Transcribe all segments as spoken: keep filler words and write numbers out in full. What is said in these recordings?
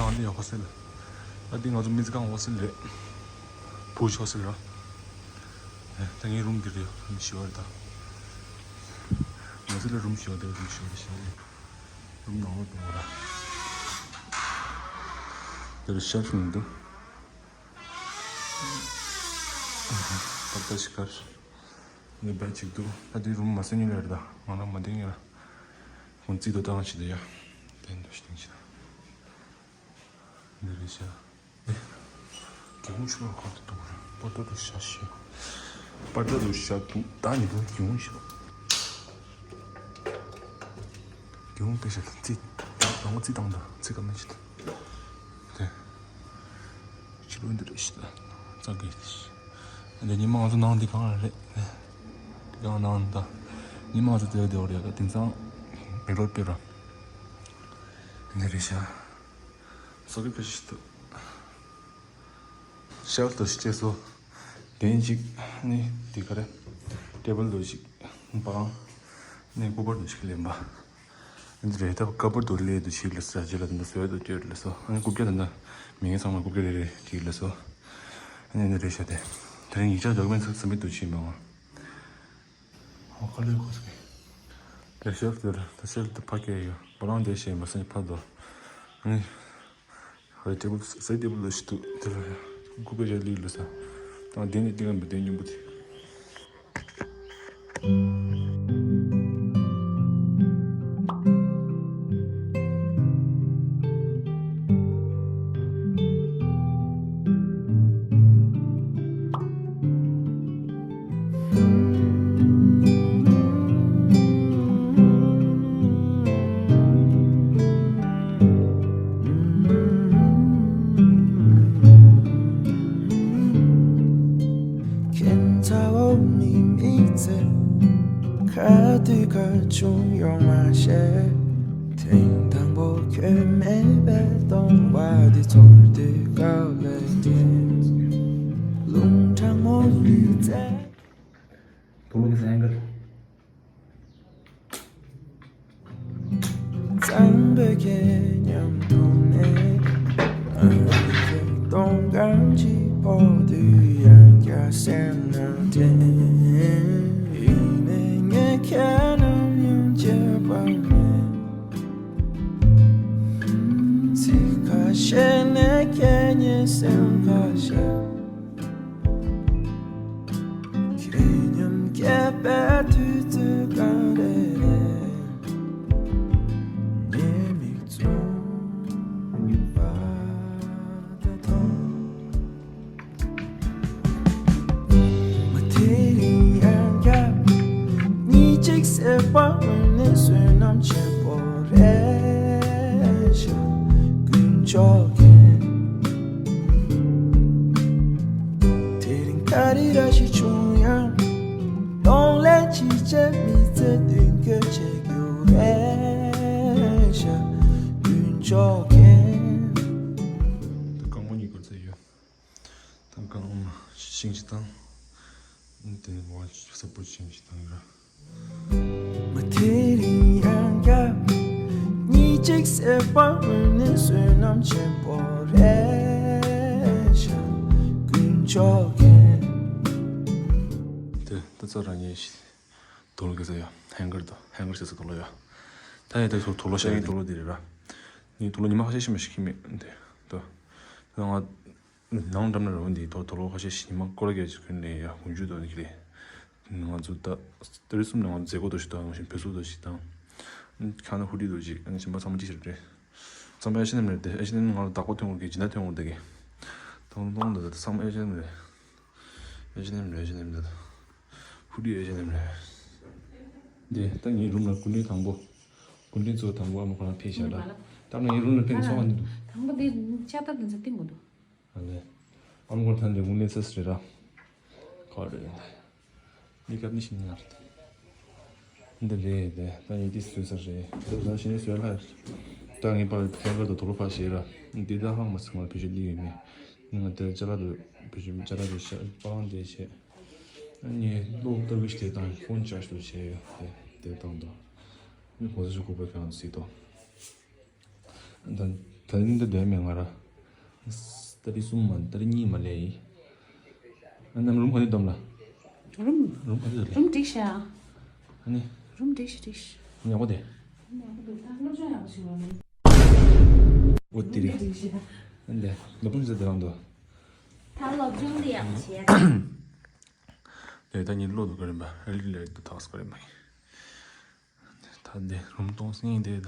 ཨ་འདི་ཡང་ཧོ་སེལ། ཨ་འདི་ང་ཚོ་མི་ཚེ་གང་ཧོ་སེལ་རེད། བུ་ཧོ་སེལ་ར། ཨེ་ད་ངའི་རུམ་འདི་རེད། རུམ་བཞི་བ་རེད་ད། ང་ཚོ་ལ་རུམ་བཞི་བ་དེ་རུམ་བཞི་བ་རེད་བཞི་བ་རེད། རུམ་ནང་ལོགས་འགྲོ་བ་ར། དེ་རུ་ཤེལ་ཕི་འདུག་པར་ཏ་ཞིག་གར། ངའི་བེད་ཅིག་འདུག་ད་དེ་རུམ་མ་སོན་ཉིན་ལ་རེད་ད། ང་རང་མ་འདེང་ཡ། ཁོང་རྩིས་དོ་བཏང་ཞིག་འདུག་ཡ། དེ་འདུག་ཞིག་འདུག་ཞིག་འདི་རེད་ཤག་ཨེ། སྒེའུ་ཁུང་ཕྱི་ལོགས་ཁང་དུ་འདུག་རེད། པར་ཏོ་དུ་ཤ་ཤེ། པར་ཏོ་དུ་ཤ་འདུག་ད་ཉི་མ་སྒེའུ་ཁུང་ཕྱི་ལོགས། སྒེའུ་ཁུང་དེ་ཤ་ལ་རྩིས། རང་ངོ་རྩིས་བཏང་དང་རྩིས་ཀ་མེད་ཅི་ད། དེ། ཕྱི་ལོགས་འདི་རེད་ཤག་རྩ་གི། འདི་ཉི་མ་ང་ཚོ་ནང་འདི་གང་རེད། འདི་གང་ནང་ད། ཉི་མ་ང་ཚོ་དེ་དེ་བ་རེད་ད། དེང་སང་མེག་ལོར་སྤེལ་ར། འདི་རེད་ཤག་སོ་ཀེ་ཕེ་ཤི་ཏུ། ཤེལ་ཕི་དུ་ཞིག་བྱས་སོ། གདན་གཅིག་ནི་དེ་ག་རེ། ཊེ་བལ་དུ་ཞིག་པང་ནི་སྐུ་པར་དུ་ཞིག་ལེན་པ། འདི་རེད་ད། ཀ་པར་དུ་ལས་དུ་ཞིག་ལ་ས་རྗེ་ལ་དེ་འདྲ་བཟོས་དུ་བསྐྱོད་ལ་སོ། ཨ་ནི་རྐུབ་བཀྱག་དེ་འདྲ་མི་ངན་ཚང་མ་རྐུབ་བཀྱག་རེ་རེ་ཞིག་ལ་སོ། ཨ་ནི་འདི་རེད་ཤག་དེ། དེ་རིང་ཡིག་ཆ་ཌོ་ཀུ་མེན་ཊི་ཚུར་སམ་མིཊ་དུ་ཕྱིན་པ། ཨོ་ཁ་ལོས་ཁོ་སོ་གི། དེ་ཤེལ་ཕི་དེར་དེ་ཤེལ་ཕི་དེ་ཕ་གི་ཡོད། བ་ལང་དེ་ཤེས་མ་སེམས་ཕ་དོ། ཨ་ནི། ཧོའི་ཊེ་བལ་སའི་ཊེ་བལ་ལ་ཞིག་འདུག་དེ་ལ་ཡ། ཀུ་པེ་ཞལ་ལུས་ལ་ས། དང་དེ་ནི་དེ་ག་མི་དེ་སྙོམས་པོ་དེ། ཁྱེད་ཚ་བོ་མི་མི་ཚེ་ཁ་དུས་ཁ་ཆུང་ཡོང་མ་ཤེས། ཐེངས་དང་པོ་ཁྱོད་མེད་པའི་སྟོང་བ་འདི་ཚོར་དུས་དཀའ་ལས་དྲན། རླུང་གྲང་མོ་ཡི་རྩེ། དུག་ལོག་གི་སེང་གེ། གཙང་པོའི་ཁྱེད་མཉམ་དུ་གནས། ཨ་རིའི་སྟོང་སྐམ་གྱི་འོག་ཏུ་ཡང་བསྐྱར་སེམས་ནང་དྲན། ཡིན་ནའི་ངས་ཁྱེད་རྣམས་ཡང་བརྗེད་པ་མེད། ཚིག་ཁ་ཤས་ནས་ཁྱེད་ཉིད་སེམས་ཁ་ཤས། ཁྱེད་མཉམ་སྐྱེས་པའི་དུས་ཚོད་ག་རེ་རེད། ངའི་མིག་བཙུམ་པ་དང་མཐོང་། མ་དེ་རིང་ཡང་བསྐྱར་གཉིད་ཅིག་སད་པ་འོང་ནས་བསོད་ནམས་ཆེན་པོ་རེད་ཤག་དཀོན་མཆོག་མཁྱེན། དེ་རིང་ག་རེ་ར་ཞིག་བྱུང་ཡང་གདོང་ལེན་ཅི་བྱེད་མི་ཚེ་མདུན་སྐྱོད་བྱེད་རྒྱུ་རེད་ཤག་དཀོན་མཆོག་མཁྱེན། ད་རྐང་པ་གཉིས་སྐོར་ཚད་ཡོད། ད་རྐང་པ་ཤིང་ཅིག་བཏང་། དེ་ནས་བ་ས་པོ་ཤིང་ཅིག་བཏང་ར། མ་དེ་རིང་ཡང་བསྐྱར་གཉིད་ཅིག་སད་པ་འོང་ནས་བསོད་ནམས་ཆེན་པོ་རེད་ཤག་དཀོན་མཆོག་མཁྱེན། དེ་ད་ཚོ་རང་ཉིད་ཤི། དུག་ལོག་གི་ས་ཡ། ཧེང་གར་དང་ཧེང་གར་བྱས་ས་དུག་ལོག་ཡ། ད་ཡ་ད་དུག་དུག་ལོག་བཤད་ཡ་དུག་ལོག་འདི་རེད་ར། ངས་དུག་ལོག་ཉི་མ་ཁ་ཤས་ཤིག་མ་ཤི་གི་མེད་འདི། ད་ང་ནང་འགྲམ་ན་ར་འོ་འདི་དུག་དུག་ལོག་ཁ་ཤས་ཤིག་ཉི་མ་སྐོར་ར་བརྒྱབ་ཅིག་གོན་ནས་ཡ་དགུན་ཆུ་དོ་འདི་རེད། ང་ཚོ་ད་ཏ་རིག་གསུམ་ནས་ང་ཚོ་མཛད་སྒོ་དོ་ཞིག་དང་ཡང་ཞིང་བོད་སོག་དོ་ཞིག་དང་། ཁ་ན་ཧུ་ཏི་དོ་ཞིག་ཨ་ནི་གཞན་པ་ཚང་མ་ཅི་ཞིག་རེད། ཚང་མ་ཨེ་ཤི་ནེམ་རེད་དེ། ཨེ་ཤི་ནེམ་ང་ལ་བདག་པོ་ཐོན་འོང་གི་སྦྱིན་བདག་ཐོན་འོང་དེ་གི། ཐོང་ཐོང་འདི་ཚང་མ་ཨེ་ཤི་ནེམ་རེད། ཨེ་ཤི་ནེམ་རེད། ཨེ་ཤི་ནེམ་རེད། ཧུ་ཏི་ཨེ་ཤི་ནེམ་རེད། དེ་ད་ངའི་རུམ་ལ་སྐུ་མགྲོན་དང་པོ། སྐུ་མགྲོན་གཙོ་བོ་དང་པོ་ཨ་མ་ཁོ་རང་ཕེབས་ཤག་ལ། ད་ང་ངའི་རུམ་ལ་ཕེབས་ཚོགས་ཨ་ནི་འདུག་དང་པོ་དེ་ལྕགས་ཐབ་དང་ཚ་ཏིང་མོ་འདུག་ཨ་ལེ། ཨ་མ་ཁོ་ཐང་དེ་དངུལ་ལས་ཚ་སི་རེད་ར། ཁོ་རེད། གནས་སྐབས་ནི་ཤིང་ནར། འདི་རེད་དེ་ད་ཡིན་དེ་བཟོས་ས་རེད། ད་ད་ཤིང་ནི་བཟོས་ལ། ད་ངའི་པར་ཐད་ཀར་དུ་དོ་ལོ་ཕ་ཞེས་ར། འདི་ད་ཧང་མ་སི་ང་བེད་སྤྱོད་འདི་ཡོད་མེད། ང་དེ་ཅ་ལག་དུ་བེད་སྤྱོད་ཅ་ལག་དུ་ཤ་པང་དེ་བྱས། ངས་གློག་ལྟ་བུ་ཞིག་དེ་དང་ཕོན་ཅར་ཇི་དུ་བྱས་ཡོད་དེ་དེ་བཏང་དོ། ངས་གོ་ས་ཞིག་ཁུག་པ་གང་སྲིད་དོ། ད་ ད་ནི་འདི་སྡོད་མེད་ང་ར། ཏ་རིག་གསུམ་མ་ཏ་རིག་གཉིས་མ་ལས་ཡིན། ཨ་ནམ་རུམ་ཨ་ནི་སྡོམ་ལ། རུམ། རུམ་ཨ་ནི་སྡོམ་ལ། རུམ་འགྲིག་ཤག་ཨ་ནི། རུམ་འགྲིག་ཤག་འགྲིག་ཤག་ཉག་པོ་དེ། རུམ་ཡག་པོ་འདུག་ད་སློབ་སྦྱོང་ཡག་པོ་བྱེད་པ་མིན། འོ་དེ་རེད། རུམ་འགྲིག་ཤག་ཨ་ནི་སློབ་སྦྱོང་བྱེད་དེ་རང་འདུག་ད་སློབ་སྦྱོང་དེ་ཡག་པོ་བྱེད་ཡ་ད། ལས་ད་ཉིན་ལོ་དུ་ག་རེ་མ་རེད་ལས་དུ་ཐག་སྐོར་རེ་མ་ཡིན། ད་འདི་རུམ་སྟོང་སེང་དེ་ད།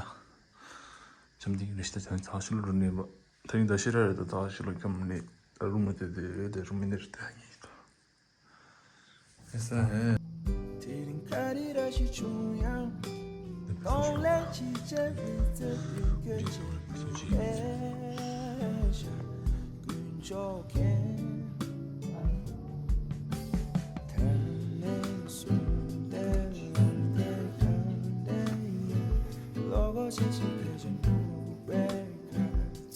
འཆམ་དེ་རེ་ཞིག་ད་ཆ་ཚ་ཤི་ལོ་རུ་ནས་མ། ད་རིང་ད་ཤི་ར་རེད་ད་ཐག་ཤི་ལོ་ཁྱམ་ནས་ད་རུམ་མ་དེ་དེ་དེ་རུམ་མི་ནེ་རེད་ད་ཉིན་ད། ཨེ་ས་ཧེ། དེ་རིང་ག་རེ་ར་ཞིག་བྱུང་ཡང་། གདོང་ལེན་ཅི་བྱེད་པའི་རྩོད་པའི་སྐད་ཆ་ལས་ཤ་ཀུན་ཆོག་མཁན། ཐ་ནས་སུ་དེ་ལ་དེ་གང་དེ་ཡིན། ལོ་གོ་ཤེས་ཤིག་དེ་བཞིན་འདུག་པས། ཨ།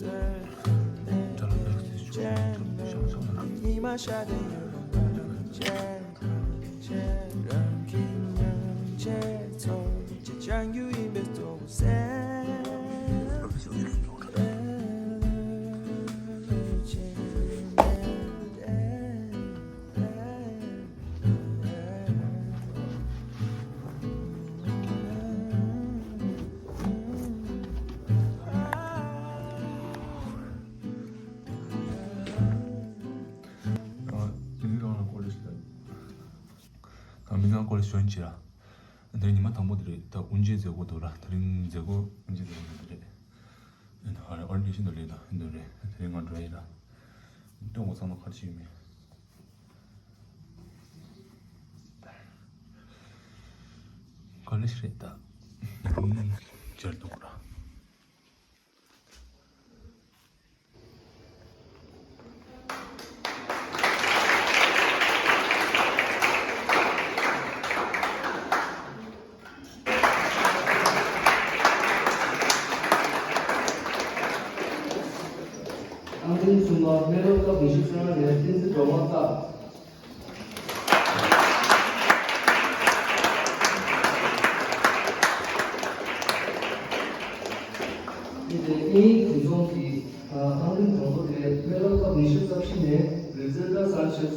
དེ་རིང་རང་ལ་ཀོ་ལེ་ཇི་ལ། ད་མི་ཚང་ཀོ་ལེ་ཇི་ཇོ་ཡིན་བྱེད་ར། དེ་རིང་ཉི་མ་དང་པོ་དེ་རེད། ད་དབུ་འབྱེད་མཛད་སྒོ་འདུག་ར། དེ་རིང་མཛད་སྒོ་དབུ་འབྱེད་མཛད་སྒོ་འདུག་དེ་རེད། ཨ་ནི་ཧ་རེ་ཨོ་རི་ཡེན་ཊེ་ཤན་འདུག་ལེ། ད་འདུག་རེད། དེ་རིང་ང་འགྲོ་ཡིན་ར། སྟོན་གོ་ཚང་མ་ཁར་ཅིག་མེད། ཀོ་ལེ་ཇི་རེད་ད། ཨུམ། སྦྱར་འདུག་ར། ཨང་ཀྲིན་ཆུང་མ་སྨན་སློབ་སྐབས་ཉི་ཤུ་རྩ་ལྔ་ནས་བསྟན་འཛིན་སྒྲོལ་མ་ལྟ། དེ་ནས་དབྱིན་ཡིག་དུས་མཚུངས་ཀྱི་ཨང་ཀྲིན་དང་པོ་དེ་སྨན་སློབ་སྐབས་ཉི་ཤུ་རྩ་བཞི་ནས་རི་ཛེལ་ཏ་སན་ཆེས།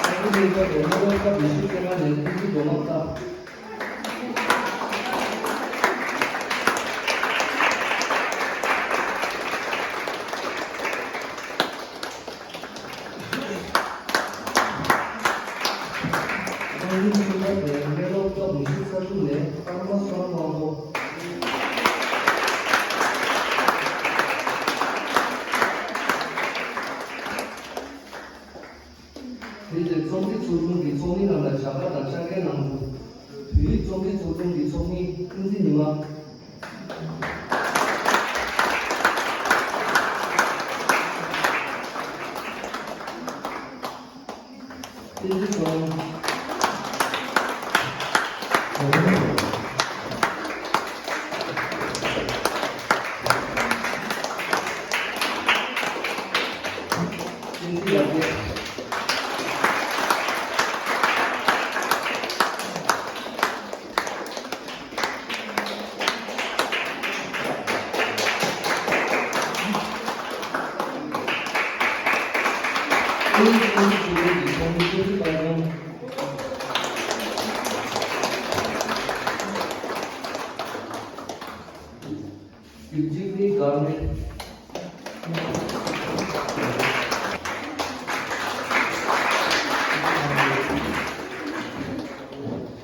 ཨང་ཀྲིན་ཆུང་མ་དེ་སྨན་སློབ་སྐབས་ཉི་ཤུ་རྩ་དྲུག་ནས་ཀརྨ་བསོད་ནམས་དབང་པོ། དེ་རྗེས་རྩོམ་སྒྲིག་ཚོགས་ཆུང་གི་ཚོགས་མི་རྣམས་ལ་ཞབས་ཁ་དང་ཕྱག་འཁྱེར་གནང་རྒྱུ། བོད་ཡིག་རྩོམ་སྒྲིག་ཚོགས་ཆུང་གི་ཚོགས་མི་ཀུན་གཟིགས་ཉི་མ། བསྟན་འཛིན་ཚེ་དབང་། བསྟན་འཛིན་ཡར་རྒྱས།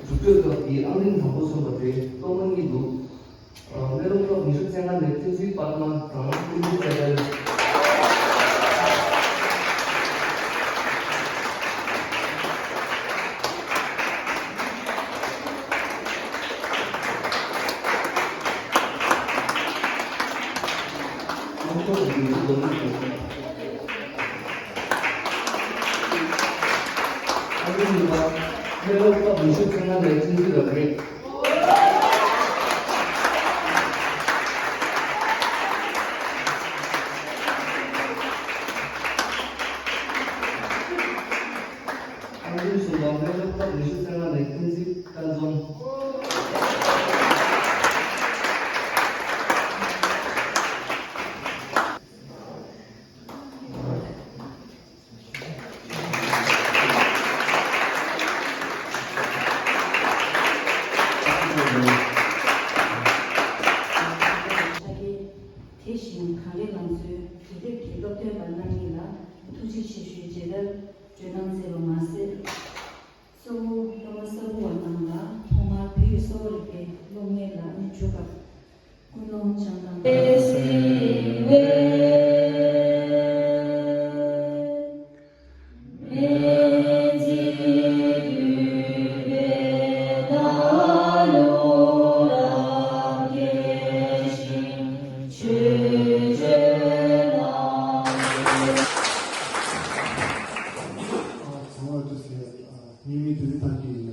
སྒྲུབ་གྲྭའི་སྐབས་ཀྱི་ཨང་རིམ་དང་པོ་སོན་པ་དེ་སློབ་མ་གཉིས་འདུག་སྨན་སློབ་སྐབས་ཉི་ཤུ་རྩ་ལྔ་ནས་བསྟན་འཛིན་པདྨ་དང་བསྟན་འཛིན་ཚེ་རྒྱལ། ཨང་ཀྲིན་ཆུང་མ་སྨན་སློབ་སྐབས་ཉི་ཤུ་རྩ་ལྔ་ནས་བསྟན་འཛིན་རབ་རྒྱས། ཨང་ཀྲིན་ཆུང་མ་སྨན་སློབ་སྐབས་ཉི་ཤུ་རྩ་ལྔ་ནས་བསྟན་འཛིན་རབ་རྒྱས། ཚང་མ་བཀྲ་ཤིས་བདེ་ལེགས། ངའི་མིང་བདུད་རྩི་ཐར་རྒྱས་ཡིན།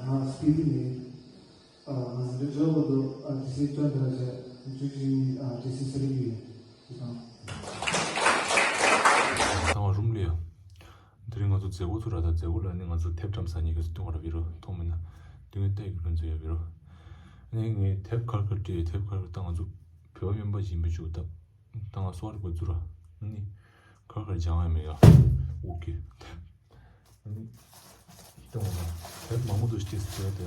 ང་སི་པི་ལི་ནས། ང་འཛིན་གྲྭ་བཅུ་པ་དུ་ཨ་ཏི་སི་ཅོན་ཏ་ར་ཅེ་འཇུ་ཅིང་ཨ་ཏི་སི་སི་རི་ཡུ་ཡིན། ཚང་མ་རུམ་ལ་ཡོད། དེ་རིང་ང་ཚོ་མཛད་སྒོ་ཚུགས་ར། ད་མཛད་སྒོ་ལ་ནི་ང་ཚོ་དེབ་བཀྲམ་ས་ནི་ག་ཚོད་སྟོན་ག་ར་བི་རོ་མཐོང་མེད་ན། དེ་ངས་བལྟས་ཡོད་ལོན་ཚོད་ཡོད་བི་རོ། ནི་ངས་དེབ་གར་གར་བྲིས། དེབ་གར་གར་ད་ང་ཚོ་བོད་པ་སྨན་པ་ཡིན་པའི་ཆུ་ད་ད་ང་སོ་རི་པ་ཚུགས་ར་ནི་གར་གར་སྦྱང་ཡ་མེད་ཡ། ཨོ་ཀེ། ཨ་ནི། ལྟོས་དང་། དེབ་མང་པོ་འདུག་སྟེ་ཟེར་ཏེ།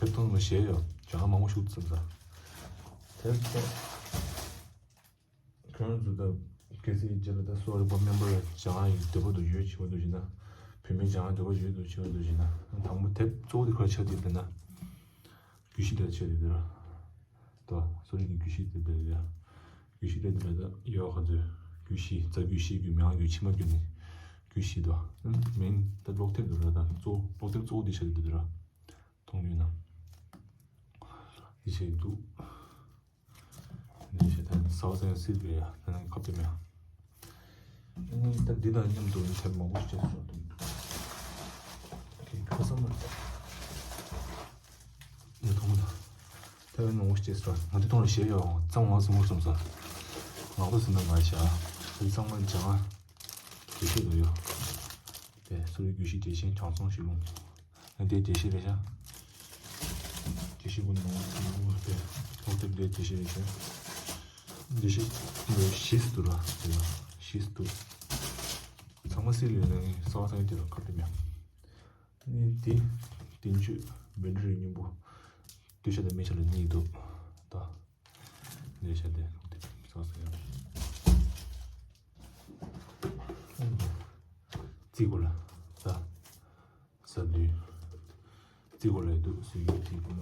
དེབ་ཐོག་ནས་ཞེས་ཡོད། ཇ་མང་པོ་ཞུགས་ཙམ་ཟ། དེབ་ཐོག་ཁྱོད་ཚོ་ད་གལ་སྲིད་རྗེས་ལ་ད་གསོ་བ་རིག་པ་སྨན་པ་ལ་སྦྱང་ཡ་འདོད་པ་འདུག་ཡོད་བྱེད་པ་འདུག་བྱས་ན། བོད་སྨན་སྦྱང་ཡ་འདོད་པ་ཡོད་འདུག་བྱེད་པ་འདུག་བྱས་ན། དང་པོ་དེབ་གཙོ་བོ་དེ་ག་རེ་ཆགས་བསྡད་ན། རྒྱུད་བཞི་དེ་ཆགས་བསྡད་དེ་ར། ད་གསོ་རིག་གི་རྒྱུད་བཞི་དེ་དེ་རེད་ཡ། རྒྱུད་བཞི་དེ་དེ་རེད། ད་ཡོད་ག་ཚོད། རྒྱུད་བཞི། རྩ་རྒྱུད། ཤེས་རྒྱུད། མྱང་རྒྱུད། ཕྱི་མ་རྒྱུད་ནི། རྒྱུད་བཞི་དོ། མིང་ད་ཀློག་དེབ་དེ་ར། ད་གཙོ་ཀློག་དེབ་གཙོ་བོ་དེ་ཆགས་བསྡད་དེ་ར། མཐོང་རྒྱུ་ན། དེ་ཆགས་འདུག་འདི་བྱས་ད་ཟ་བ་ཟ་ཡང་སྲིད་པས་ཡ། ད་ནི་ཁ་བདེ་མེད་ཡ། ཨ་ནི་ད་འདི་དང་མཉམ་དུ་ནི་དེབ་མང་པོ་ཞིག་བྱས་སོང་། ཁ་སང་མ་ནི་མཐོང་ད། དེབ་མང་པོ་ཞིག་བྱས་སོང་། ང་འདི་མཐོང་ལ་ཞེས་ཡོད་ཙང་ང་ཟིན་མོ་སོང་ས། ང་ཚོ་ཟིན་ན་མ་བྱ། དེ་ཚང་མ་སྦྱང་དེ་ཤེས་ལ་ཡོད། དེ་གསོ་བའི་རྒྱུད་བཞི་འགྲེལ་ཆེན་དྲང་སྲོང་ཞི་ལུང་། ཨ་དེ་འགྲེལ་བཤད་རེད་ཤག་འགྲེལ་བཤད་ཀུན་ནང་དེ་ཐོག་དེབ་དེ་འགྲེལ་བཤད་རེད་ཤག་འགྲེལ་བཤད་ཞིག་ཏུ་ར་དེ་ལ་ཞིག་ཏུ། ཚང་མ་སིལ་ཡོད་ན་ངས་གསང་བ་ཚང་ཡོད་དེ་ལ་ཁ་བྲིམ་ཡ། ཨ་ནི་དེ་བསྟན་བཅོས་བཻ་ཌཱུརྱ་སྙིང་པོ། གདུལ་བྱ་དང་མི་བྱ་ལ་གཉིས་འདུག་ད། འགྲེལ་བཤད་དེ་ལུང་དེབ་གསང་བ་ཚང་ཡོད། རྩིས་སྐོར་ལ། ད། ཟབ་ལུས། རྩིས་སྐོར་ལ་ཡོད་འདུག་སྲོལ་རྒྱུན་རྩིས་སྐོར་ལ།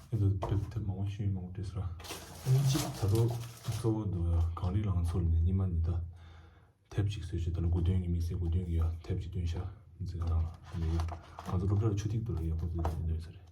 ཨེ་འདུག་དེབ་དེབ་མང་པོ་ཤོས་མང་པོ་བྲིས་སོང་། ཨ་ནི་གཅིག་ད་དུང་གཙོ་བོ་འདུག་ཡ། གངས་རི་ལང་ཚོ་ལ་ནི་སྙེ་མ་ནི་ད། དེབ་གཅིག་བཟོས་བྱས་ད་ལ་དགུ་སྟོན་གྱི་དམིགས་བསལ་དགུ་སྟོན་གྱི་ཡ་དེབ་གཅིག་བཏོན་ཤག་འཛིན་དང་ཡོད། ང་ཚོ་སློབ་གྲྭར་ཆུ་ཐིགས་འདུག་ལ་ཡག་པོ་འདུག་འདོན་ས་རེད།